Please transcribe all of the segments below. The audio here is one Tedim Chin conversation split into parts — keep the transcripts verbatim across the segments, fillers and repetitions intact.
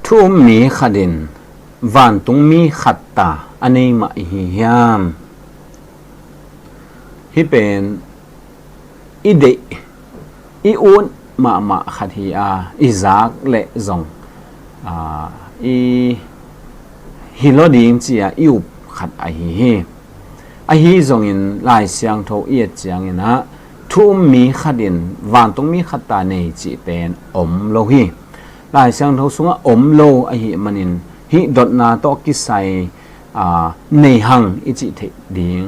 Thu um mi khat in vantungmi khat ta a nei mah i hi hiam? Hih pen i deih, i ut mahmah khat hi a, i zak leh zong, aa, i hi lo ding ci-a i up khat ahi hi. Ahi zongin Lai Siangtho i et ciangin ah thu um mi khat in vantungmi khat ta nei cih pen om lo hi. Lai Siangtho sungah om lo ahih manin hih dotna tawh kisai, aa, nei hang i cih theih ding,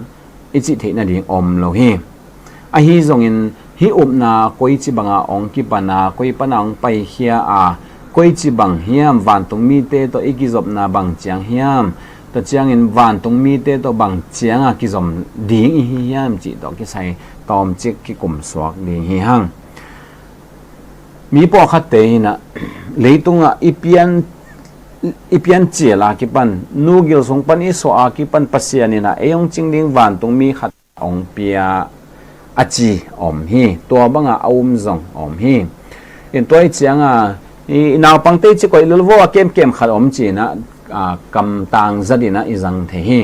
i cih theih nading om lo hi. Ahi zongin hih upna koici banga hong kipan a, koi pana hong paikhia a, koici bang hiam, vantungmite tawh i kizopna bang ciang hiam, tua ciangin vantungmite tawh bang cianga kizom ding i hi hiam cih tawh kisai tawmcik kikumsuak ding hi hang. Mi pawlkhatte in ah leitungah i pian, i piancial a kipan, nu gil sung pan i suah a kipan Pasian in ah ei hong cing ding vantungmi khat hong pia a ci om hi. Tua banga a um zong om hi. In tua i cianga i, i naupangte i ci koih lel vo a kemkem khat om ci-in ah, aa, kamtang zatin ah i zang thei hi.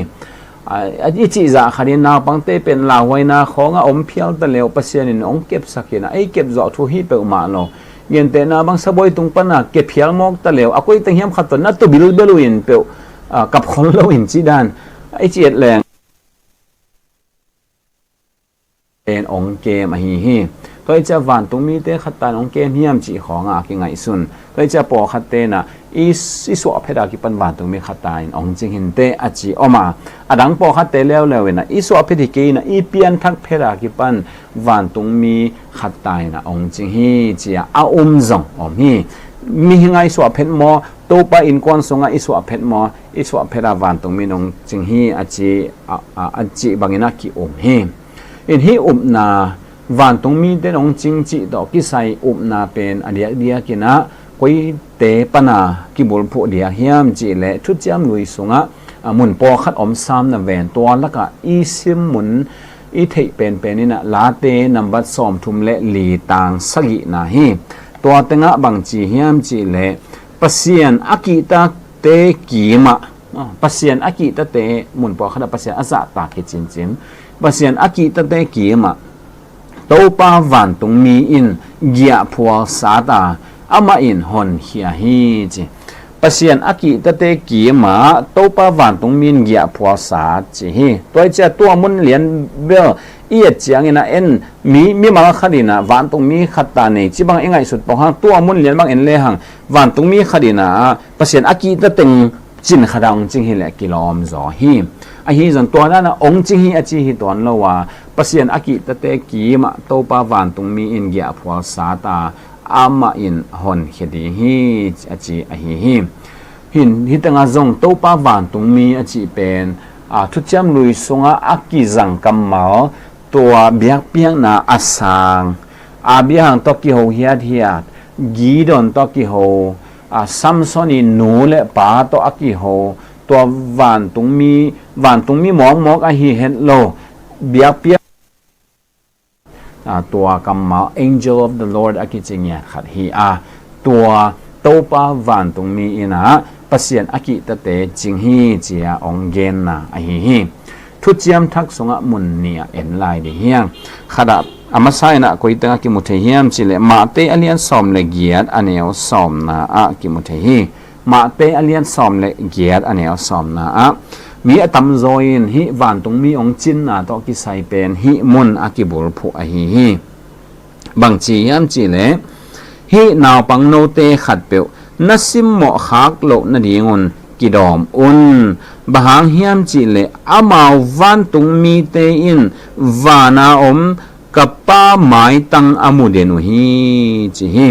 Aa, i cih zah khatin naupangte pen lauhuaina khawngah om phial ta leu Pasian in hong kepsak in ah ei kep zawh thu hi peuhmah lo. Gentehna bang sabuai tung pana kep phial mawk ta leu a koi teng hiam khat tawh na tu bilbel uh in peuh, aa, kap khol lo in cih dan i ci et leng pen hong kem ahi hi. Tua i cia vantungmite khat ta in hong kem hiam cih khawngah a kingaihsun. Tua i cia pawlkhatte in ah i, i suahphet a kipan vantungmi khat ta in hong cing hinteh a ci om a, a dang pawlkhatte leuleu in ah i suahphet hi kei in ah i pianthak phet a kipan vantungmi khat ta in ah hong cing hi ci-a a um zong om hi. Mihing a i suahphet maw, Topa innkuan sungah i suahphet maw, i suahphet a vantungmi in hong cing hi a ci, a, a, a cih bangin a ki-um hi. In hih upna, vantungmite in hong cing cih tawh kisai upna pen a diakdiakin ah koite pana kibulphuh diak hiam cih leh Thuciam Lui sungah, aa, mun pawlkhat om sam na ven, tua lakah i sim mun i theih penpen in ah Late nambat sawmthum le li tang sagihna hi. Tua tengah bang ci hiam cih leh Pasian a kihtate kimah, aa, Pasian a kihtate, mun pawlkhat ah Pasian a zahtak hi cincin, Pasian a kihtate kimah Topa vantungmi in giahphual sat a, amah in honkhia hi ci. Pasian a kihtate kimah Topa vantungmi in giahphual sat ci hi. Tua i cia tua mun lian bel i et ciangin ah en mi, mimal khat in ah vantungmi khat ta nei ci bang i ngaihsut pawh hang, tua mun lian bang en lehang vantungmi khat in ah Pasian a kihta teng cin khat ah hong cing hileh kilawm zaw hi. Ahi zong tua dan ah hong cing hi a ci hi tuan lo a, Pasian a kihtate kimah Topa vantungmi in giahphual sat a, amah in honkhia ding hi a ci ahi hi. Hin, hih tengah zong Topa vantungmi a cih pen, aa, Thuciam Lui sungah a kizang kammal, tua biakpiakna a sang, Abraham tawh kiho hiathiat, Gideon tawh kiho, aa, Samson i nu le pa tawh a kiho, tua vantungmi, vantungmi mawkmawk ahi het lo, biakpiak, aa, tua kammal angel of the Lord a kici ngiat khat hi a, tua Topa vantungmi in ah Pasian a kihtate cing hi ci-a hong genna ahi hi. Thuciam Thak sungah mun nih ah en lai ding hi hang. Khat ah a masa in ah koi tengah kimu thei hiam cih leh Mate a lian sawm le giat a neu sawmna ah kimu thei hi. Mate a lian sawm le giat a neu sawmna ah mi a tamzaw in hih vantungmi hong cinna tawh kisai pen hih mun a kibulphuh ahi hi. Bang ci hiam cih leh hih naupang note khatpeuh na simmawh khak loh nadingun kidawm un. Bang hang hiam cih leh amau vantungmite in vana om ka Pa maitang a mu den uh hi ci hi.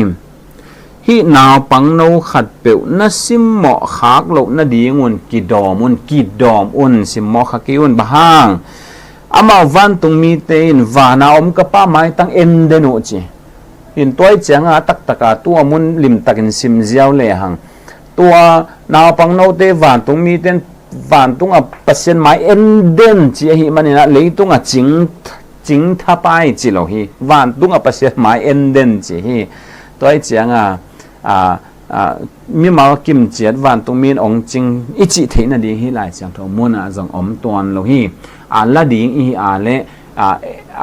Hih naupangno khatpeuh na simmawh khak loh nadingun kidawm un, kidawm un, simmawh kha kei un. Bang hang? Amau vantungmite in vana om ka Pa maitang en den uh ci. In tua i cianga a taktaka tua mun limtakin simziau lehang, tua naupangnote vantungmite in vantung a Pasian mai en den ci ahih manin ah leitung a cing, cing thapai ci lo hi. Vantung a Pasian mai en den ci hi. Tua i cianga, a, ah, mimal kimciat vantungmi in ong cing i cih theih nading hih Lai Siangtho munah zong om tuan lo hi. Ah, la ding i hi a le, ah,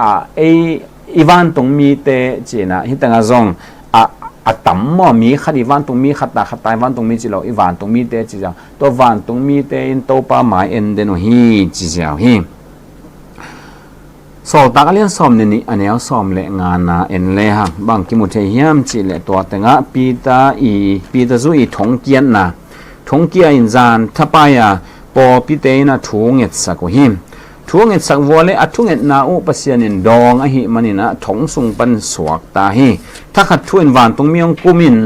ah, ei i vantungmite cinah hih tengah zong a, a tam maw, mi khat i vantungmi, khat ta, khat ta i vantungmi ci lo, i vantungmite ci zong, tua vantungmite in Topa mai en den uh hi ci ziau hi. Sawltak a lian sawm le nih, a neu sawm le ngana en le hang bang kimu thei hiam cih leh, tua tengah Peter i, Peter zu i thongkiatna, thongkia in zan thapai a pawlpite in a thu ngetsak uh hi. Thu ngetsak vua le a thungetna uh Pasian in dawng ahih manin ah thong sung pan suak ta hi. Thakhat thu in vantungmi hong kum in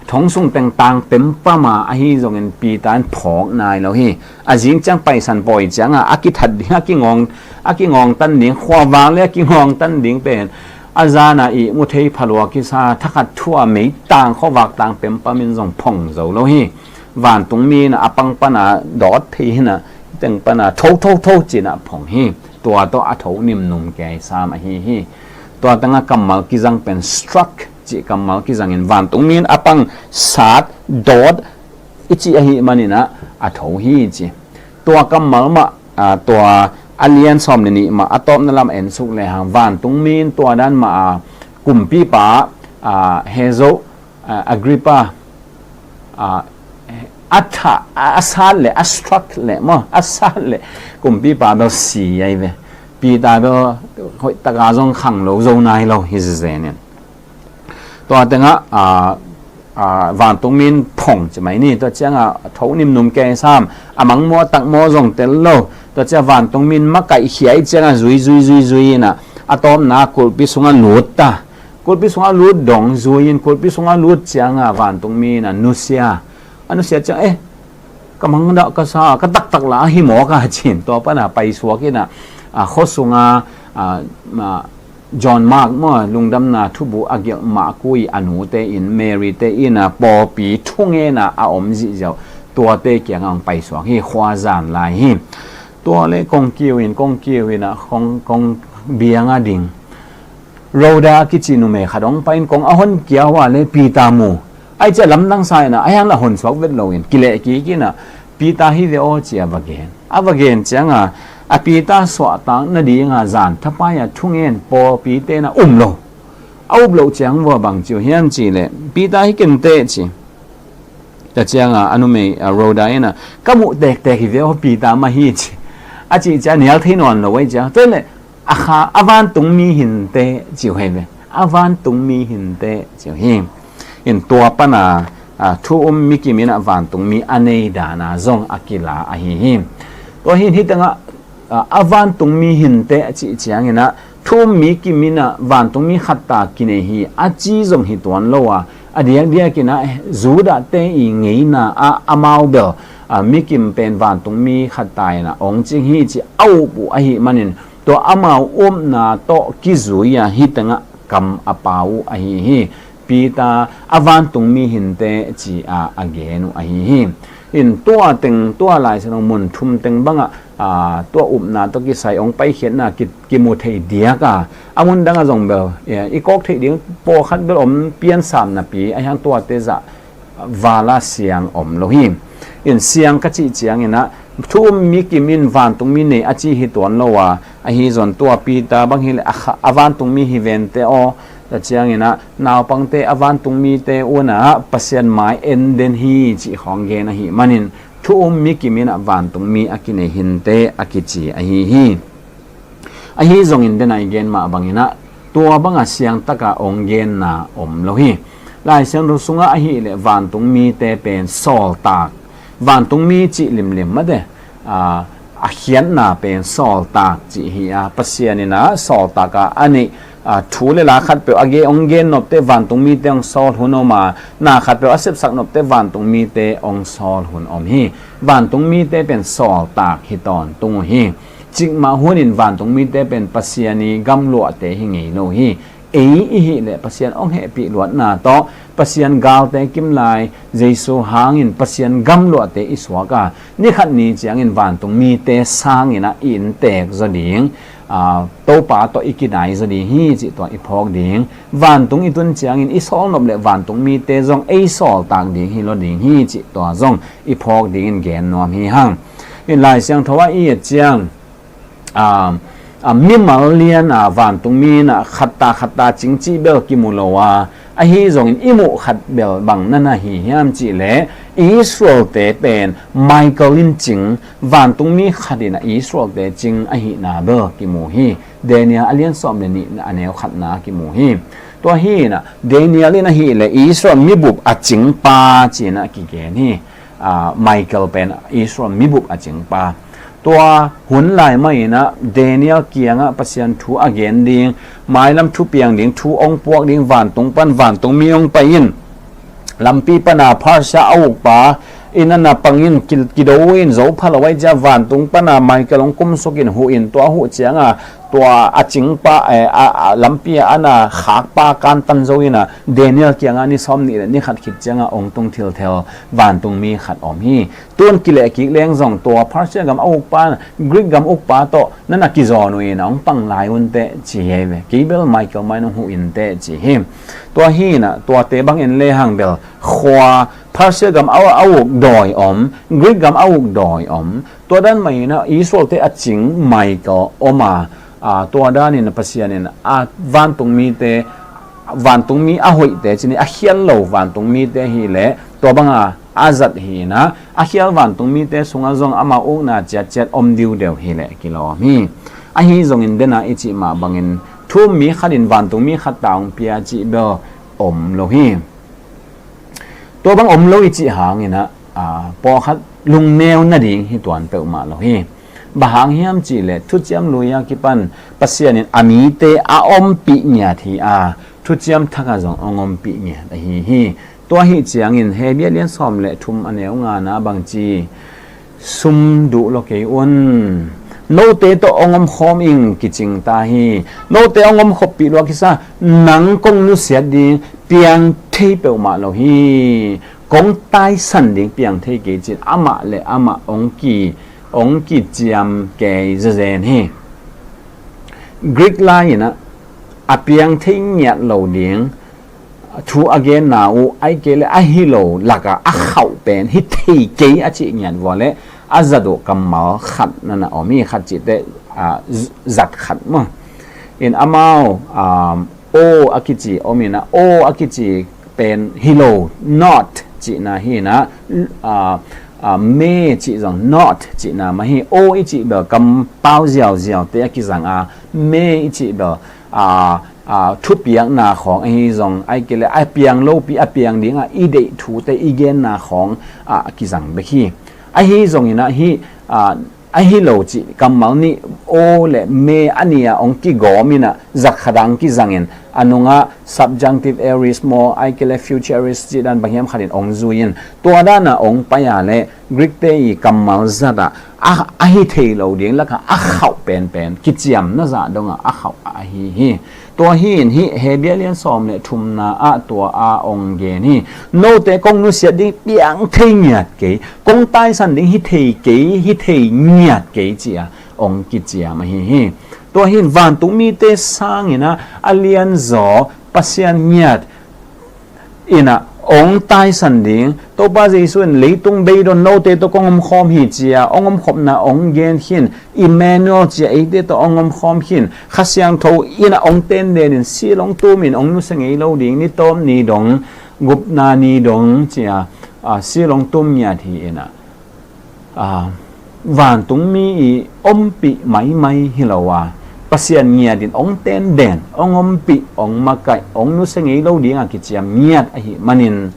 thong sung teng tang pempam a, ahi zongin Peter in phawk nai lo hi. A zing ciang Paisan pawi ciangah a kithat ding, a kingawng, a kingawngtan ding, khuavak le a kingawngtan ding pen a zana i mu thei phalua kisa, thakhat thu a meitang khuavak tang pempam in zong phong zo lo hi. Vantungmi in a pang pana dawt phei hinah, teng pana tho tho tho cinah phong hi. Tua tawh a tho nimnum kei sam ahi hi. Tua tengah kammal kizang pen struck cih kammal kizangin vantungmi in a pang sat dawt i cih ahih maninah a tho hi ci. Tua kammal mah, ah, tua a lian sawm le nih mah a tawpna lam en suk le hang vantungmi in tua dan mah a kumpipa, ah, Hezo, ah, Agrippa, ah, a tha, a sat le, a struck le maw, a sat le kumpipa bel si ahi ve. Peter bel hoih taka zong khang lo zo nai lo hi zezenin. Tua tengah, ah, ah, vantungmi in phong ci mai ni, tua ciangah tho nimnum kei sam, a mangmaw a takmaw zong tel lo. Tua ciah vantungmi in makaih khiai ciangah zui, zui, zui, zui inah a tawpna kulpi sungah lut ta. Kulpi sungah lut dong zui in, kulpi sungah lut ciangah vantungmi in a nusia. A nusia ciang, eh, ka mangdah ka sa, ka taktak la ahi mawk a cin, tua pana paisuak inah, ah, khua sunga, ah, ah, John Mark maw, lungdamna thubu a gelh mah kui a nute in, Mary te in a pawlpi thungena a om zihziau, tuate kiangah hong paisuak hi, khua zan lai hi. Tua le kong kiu in, kong kiu in a, kong, kong biang a ding Rhoda kici numei khat hong pai in kong a hon kia hua le Peter mu. Ai cia lamdang sa inah, a hiang la hon suak vet lo in, kileh kik inah, Peter hi ve aw cia va gen. A va gen cianga, a Peter suahtak nadinga zan thapai a thungen pawlpi tena um lo. A up loh ciang vua bang ciu hiam ci le, Peter hi kenteh ci. Tua cianga, a numei, a Rhoda inah, ka muh tektek hi ve aw Peter mah hi ci. A cih cia nial thei nawn lo ai cia. Tua le, a kha, a vantungmi hinteh ciu hei ve. A vantungmi hinteh ciu hi. In tua pana, a, thu um mi kimin a vantungmi a nei dana zong a kila ahi hi. Tua hin hitanga, a, a vantungmi hinteh a cih ciangina, thu um mi kimin a vantungmi khatta kinei hi, a ci zong hi tuan lo a, a diakdiakina, eh, Judah te i ngeina a, amau bel, a, mi kim pen vantungmi khatta ina ong cing hi ci a up uh ahi manin, tua amau upna tawh kizui a hitengah kam a pau uh ahi hi. Peter a vantungmi hinteh ci a a gen uh ahi hi. In tua teng, tua Lai Siangtho mun thum teng bangah, a, tua upna tawh kisai ong paikhiatna ki, kimu thei diak a, a mun dangah zong bel, e, i kawk theih ding pawlkhat bel om piansam napi a hiang tuate zah vala siang om lo hi. In siang ka cih ciangina, thu um mi kimin vantungmi nei a ci hi tuan lo a, ahi zon tua Peter bang hi le a kha, a vantungmi hi vente aw, ta ciangina, naupangte a vantungmite una Pasian mai en den hi cih khawng gen ahi manin, thu um mi kimin a vantungmi a kinei hinte a kici ahi hi. Ahi zongin dena i gen mah bangina, tua banga siangtaka ong genna om lo hi. Lai Siangtho sunga ahi le vantungmite pen sawltak, vantungmi cih limlim mate, a, a khiatna pen sawltak cih hi a, Pasian ina sawltaka a neih, a, thu le la khatpeuh a ge ong gen nopte vantungmite ong sawl hun om a, na khatpeuh a sepsak nopte vantungmite ong sawl hun om hi. Vantungmite pen sawltak hi tawntung uh hi. Cikmah hunin vantungmite pen Pasian i gamluahte hi ngei lo hi. Ei i hih le Pasian ong hehpih luatna tawh Pasian galte kimlai Jesu hangin Pasian gamluahte i suak a, nikhat ni ciangin vantungmite sangin a i inntek zaw ding, aa, Topa tawh i kinai zaw ding hi cih tua i phawk ding. Vantung i tun ciangin i sawlnop le vantung mite zong ei sawltak ding hi lo ding hi cih tua zong i phawk dingin gen nuam hi hang. In Lai Siangtho ah i et ciang, aa, aa, mimal lian a vantung mi in a khatta khatta cing cih bel kimu lo a, ahi zongin i muh khat bel bang na na hi hiam cih leh Israel-te pen Michael in cing, vantung mi khat in a Israel-te cing ahihna bel kimu hi. Daniel a lian sawm le nih a neu khatna kimu hi. Tua hi in a Daniel in ahih leh Israel mibup a cingpa ci-in a kigen hi. Aa, Michael pen Israel mibup a cingpa. Tua hun lai mah in a Daniel kiangah Pasian thu a gen ding, mailam thu piang ding, thu ong puak ding, vantung pan vantung mi ong pai in, lampi pana Persia a ukpa in a na pang in ki-, kido in zo pha lo ai cia vantung pana Michael ong kumsuk in huh in tua huh cianga tua a cingpa, eh, a, a lampi a ana khakpa kantan zo in a Daniel kiangah ni sawm nih le ni khat khit cianga ong tung thilthel vantung mi khat om hi. Tun kileh kik leng zong tua Persia gam a ukpa, Greek gam ukpa tawh na na kizawn uh in a ong pang lai un teh ci hi ve. Kei bel Michael mai nong huh in teh ci hi. Tua hi in a tuate bang en le hang bel khua Persia gam a, a uk dawi om, Greek gam a uk dawi om. Tua dan mah in a Israel-te a cing Michael om a, aa, tua dan in a Pasian in a vantung mite, vantung mi a hoihte ci ni, a khial lo vantung mite hi leh tua banga a zat hi in a, a khial vantung mite sungah zong amau ukna ciatciat om diudeu hi leh kilawm hi. Ahi zongin dena i cih mah bangin thu-um mi khat in vantung mi khat ta ong pia cih bel om lo hi. Tua bang om lo i cih hang in a, aa, pawlkhat lungneu nading hi tuan peuhmah lo hi. Bang hang hiam cih leh thuciam lui a kipan Pasian in a mite a ompih ngiat hi a, thuciam thak ah zong ong ompih ngiat ahi hi. Tua hi ciangin Hebru lian sawm le thum a neu ngana bang ci, sum duh lo kei un. Note tawh ong omkhawm ing kicing ta hi. Note ong omkhawmpih lua kisa, nang kong nusiat ding piang thei peuhmah lo hi. Kong taisan ding piang thei kei cin amah le amah ong ki, ong kiciam kei zezen hi. Greek lai in a, a piang thei ngiat lo ding thu a genna uh, ai kei le ahi lo lakah a khauh pen hi thei kei a cih ngiat vua le a zat uh kammal khat na na om hi, khat cih teh, aa, z-, zat khat maw. In amau, aa, aw a kici om in a, aw a kici pen hi lo, not cihna hi in a, aa, aa, may cih zong not cihna mah hi. Aw i cih bel kampau ziauziaute a kizang a, may i cih bel, aa, aa, thupiakna khawng ahi zong, ai kei le a piang lopi a piang dingah i deih thute i genna khawng, aa, a kizang bek hi. Ahi zongin a hih, aa, ahi lo cih kammal nih aw le may a nih a ong kigawm in a zat khat a ong kizangin a nungah subjunctive aorist maw, ai kei le future aorist cih dan bang hiam khat in ong zui in tua dan a ong pai a le Greek-te i kammal zat ah a, a hi thei lo ding lakah a khauh penpen kiciamna zah dongah a khauh a ahi hi. Tua hi in hih Hebru lian sawm le thumna ah tua a ong gen hi. Note kong nusiat ding piang thei ngiat kei, kong taisan ding hi thei kei, hi thei ngiat kei ci a ong kiciam ahi hi. Tua hi in vantung mite sangin a, a lianzaw Pasian ngiat in a ong taisan ding. Topa Jesu in leitung beidon note tawh kong omkhawm hi ci a ong omkhopna ong gen khin, Emmanuel ci a eite tawh ong omkhawm khin, Kha Siangtho in a ong tenden in sil ong tum in ong nusia ngei lo ding, ni tawp ni dong, gupna ni dong ci a, aa, sil ong tum ngiat hi in a, aa, vantung mi i ompih maimai hi lo a, Pasian ngiat in ong tenden, ong ompih, ong makaih, ong nusia ngei lo ding a kiciam ngiat ahih manin,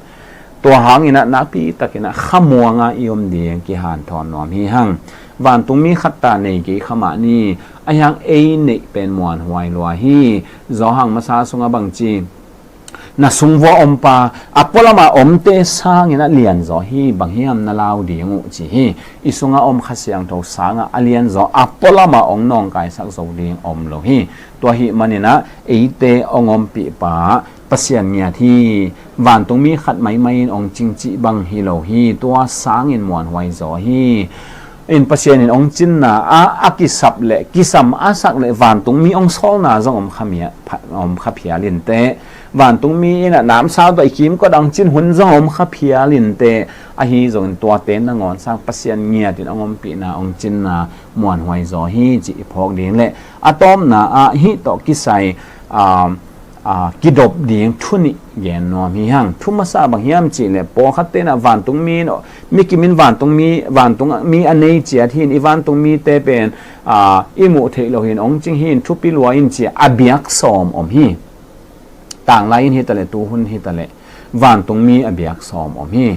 tua hangin a nakpi takin a khamuang a i om ding kihanthawn nuam hi hang. Vantung mi khat ta nei kei kha mah ni, ahi hang ei neih pen muanhuai lua hi. Johan masa sungah bang ci, na sung vua ompa, a pualam a omte sangin a lianzaw hi, bang hiam na lau ding uh ci hi. I sungah om Kha Siangtho sangah a lianzaw a pualam a ong nawngkaisak zo ding om lo hi. Tua ahih manin a eite ong ompihpa Pasian ngiat hi. Vantung mi khat maimai in ong cing cih bang hi lo hi. Tua sangin muanhuai zaw hi. in Pasian in hong cinna ah a kisap le kisam a sak le vantungmi hong sawlna zong om kha mia-, pha-, om kha phial inteh. Vantungmi in a namsau tawh i kimkot a hong cin hun zong om kha phial inteh. Ahi zongin tuate nangawn sang Pasian ngiat in hong ompihna hong cinna muanhuai zaw hi cih i phawk ding le a tawpna ah hih tawh kisai, ah, ah, kidop ding thu nih gen nuam hi hang. Thu masa bang hiam cih le pawlkhat tenah vantungmi in, mi kim in vantungmi, vantungmi a nei ciat hi in i vantungmite pen, ah, i muh theih loh hi in hong cing hi in thupi lua in ci a biak sawm om hi. Tanglai in hi ta le, tuhun hi ta le, vantungmi a biak sawm om hi.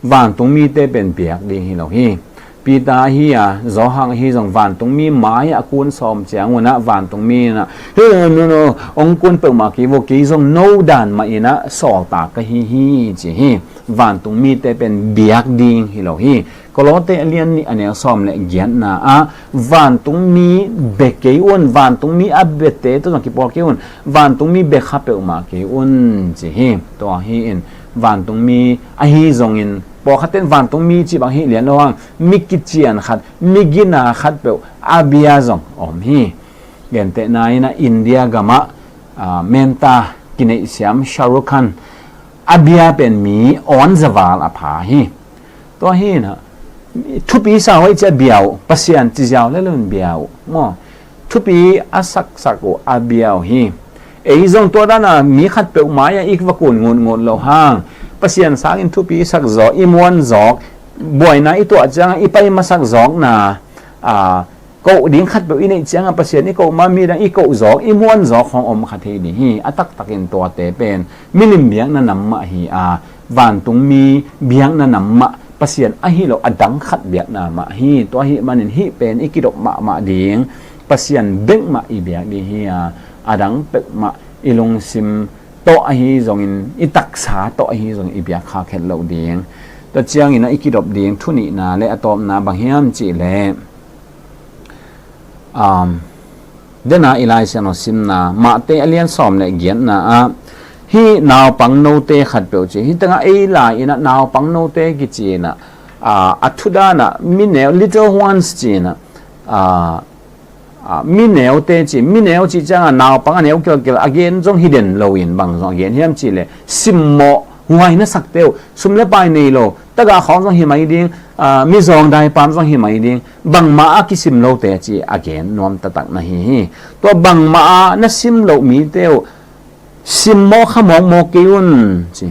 Vantungmite pen biak ding hi lo hi. Peter ahi a, Johan ahi zong vantungmi mai-ah a kun sawm ciangun ah vantungmi in ah, "He, no, no, hong kun peuhmah kei vo, kei zong no dan mah in ah sawltak ka hi hi," ci hi. Vantungmite pen biak ding hi lo hi. Kolose a lian nih a neu sawm le giatna ah vantungmi bia kei un, vantungmi a biate tawh zong kipawl kei un, vantungmi bia kha peuhmah kei un ci hi. Tua hi in vantungmi ahi zongin pawlkhat ten vantungmi cih bang hi lian lo hang, mi kician khat, mi gina khat peuh a bia zong om hi. Gentehna in ah India gamah, ah, menta kineihsiam Shah Rukh Khan a bia pen mi awn zaval a pha hi. Tua hi in ah thupi sa hoih cia bia uh, Pasian ci ziau le lo in bia uh maw? Thupi a saksak uh a bia uh hi. Ei zong tua dana mi khat peuh mai-ah i va kun ngutngut lo hang, Pasian sangin thupi i sak zawk, i muan zawk, buaina i tuah ciangah i pai masak zawkna, ah, koh ding khat peuh i neih ciangah Pasian i koh ma, midang i koh zawk, i muan zawk khawng om kha thei ding hi. A taktakin tuate pen milim biakna nam mah hi a, vantungmi biakna nam mah, Pasian ahi lo a dang khat biakna mah hi. Tua ahih manin hih pen i kidop mahmah ding, Pasian bek mah i biak ding hi a, a dang peuhmah i lungsim tawh ahi zongin, i taksa tawh ahi zongin i biak khak het loh ding. Tua ciangin ah i kidop ding thu nihna le a tawpna bang hiam cih leh, um, dena i Lai Siangtho a simna, Mate a lian sawm le giatna ah, hih naupang note khat peuh ci, hih tengah ei lai in ah naupang note kici in ah, ah, a thu dan ah mi neu, little ones ci in ah, ah, ah, mi neute ci, mi neu cih ciangah naupang a neu kilkil a gen zong hi den lo in bang zong a gen hiam cih leh simmawh huai na sakte uh, sum le pai nei lo, tagah khawng zong hi mai ding, ah, mizawng daipam zong hi mai ding, bangmah a kisim lote ci a gen nuam taktak na hi hi. Tua bangmah a na sim loh mite uh simmawh kha mawkmawk kei un ci.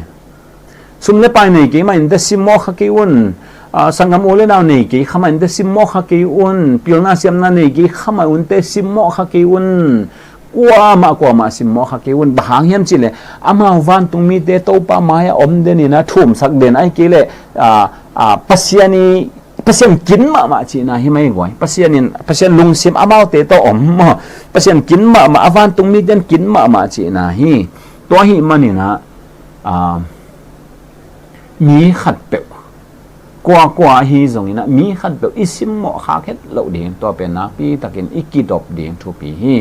Sum le pai nei kei mah inteh simmawh kha kei un. Ah, sanggam u le nau nei kei kha mah inteh simmawh kha kei un. Pilna siamna nei kei kha mah unteh simmawh kha kei un. Kuamah kuamah simmawh kha kei un. Bang hang hiam cih leh amau vantungmite Topa mai-ah om den in ah thumsak den, ahih kei leh, ah, ah, Pasian i, Pasian kin mahmah cihna hi mai guai. Pasian in, Pasian lungsim amaute tawh om maw? Pasian kin mahmah, a vantungmite in kin mahmah cihna hi. Tua ahih manin ah, ah, mi khatpeuh, kuakua ahi zongin ah mi khatpeuh i simmawh khak het loh ding, tua pen nakpi takin i kidop ding thupi hi.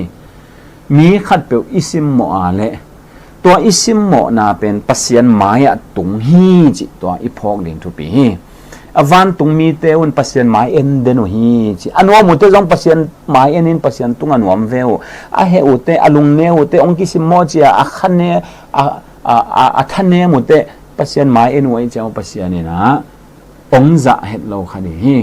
Mi khatpeuh i simmawh a leh tua i simmawhna pen Pasian mai-ah tung hi cih tua i phawk ding thupi hi. A vantungmite un Pasian mai en den uh hi ci. A nuam uh teh zong Pasian mai en in Pasian tungah nuam ve uh. A heh uh teh, a lungneu uh teh, hong kisimmawh ci-a a kha ne, a, a, a, a thanem uh teh Pasian mai en uh ahih ciang uh Pasian in ah hong zah het lo kha ding hi.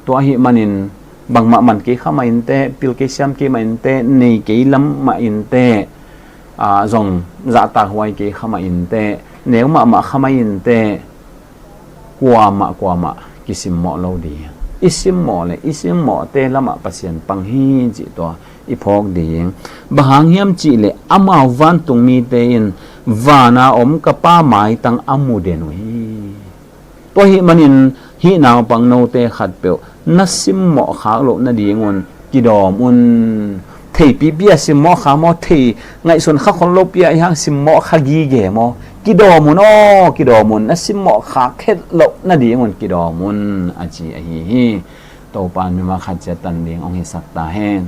Tua ahih manin bangmah man kei kha mah inteh, pil kei siam kei mah inteh, nei kei lam mah inteh, ah, zong zahtak huai kei kha mah inteh, neu mahmah kha mah inteh, kuamah kuamah kisimmawh lo ding. I simmawh le i simmawhte lamah Pasian pang hi cih tua i phawk ding. Bang hang hiam cih leh amau vantungmite in vana om ka Pa maitang a mu den uh hi. Tua ahih manin hih naupang note khatpeuh na simmawh khak loh nadingun kidawm un. Theipipi a simmawh kha maw, thei ngaihsun kha khol lopi a i hang simmawh kha gige maw? Kidawm un aw, kidawm un. Na simmawh khak het loh nadingun kidawm un, a ci ahi hi. Topa in mimal khat ciat tan ding hong hisak ta hen.